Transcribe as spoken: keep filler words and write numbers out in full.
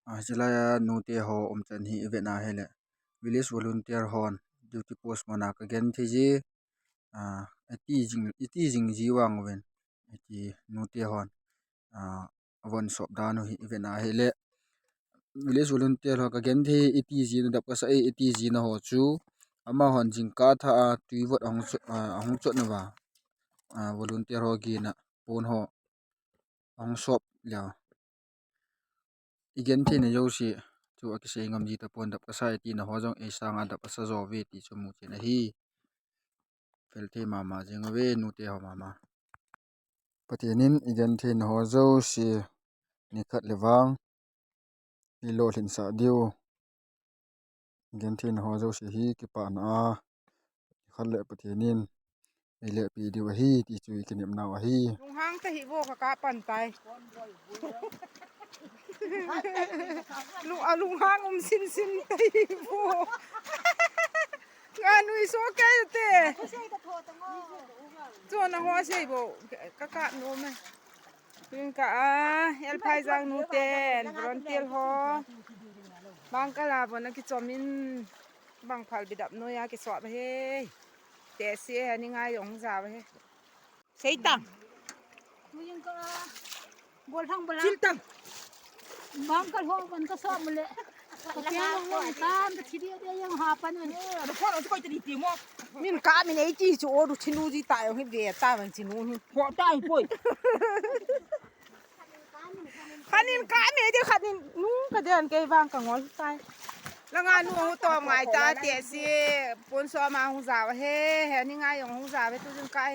Ah, hiche laia nute ho umchan hi ivet na hile, village volunteer hon duty post muna kagenthei ji, ah, iti jing, iti jing ji vang uvin, iti nute hon, ah, avon sop dan u hi ivet na hile, village volunteer ho kagenthei, iti jina dap kasa e, iti jina ho chu, amahon jingkah tha a tui vot ahung chu, ah, ahung chot nauva, ah, volunteer ho gina pon ho ahung sop leu. Igenthei na jouse chu akisei ngam ji tapon, dap kasa e tina ho jong eisanga dap asa jo uve ti chu muchen ahi. Fel thei mama jeng uve nute ho mama. Pathen in igenthei na ho jouse nikhat le vang eilolhin sah diu. Igenthei na ho jouse hi kipana a nikhat le Pathen in eilehpi diu ahi ti chu ikinep nau ahi. Lunghang tahi vo, kaka pan tai. Lung, alunghang um sinsin tahi vo. Nganui so kei te. Chon a ho sei vo, kaka nom e. Tun ka a, L. Phaijang nuten, volunteer ho. Bangkal a bon akichom in, bangphal bidap noija kichom ahi. Tesi he, ni ngai jong ja ahi. Seitang. Bol thang bola. Chiltang. Bangkal ho bon kasop mule. Ka piang long long tan, ka thidi dia yang ha pan un. Min ka min eiti chu o du thinu ji ta jong hi ve ta vang chinu hi. Ho tai poi. Khanin ka mi de khanin nung ka den kei vang ka ngol tai. Langa nu hu to ngai ta tesi pon so ma hu ja he, he ni ngai jong hu ja ve tu jin ka.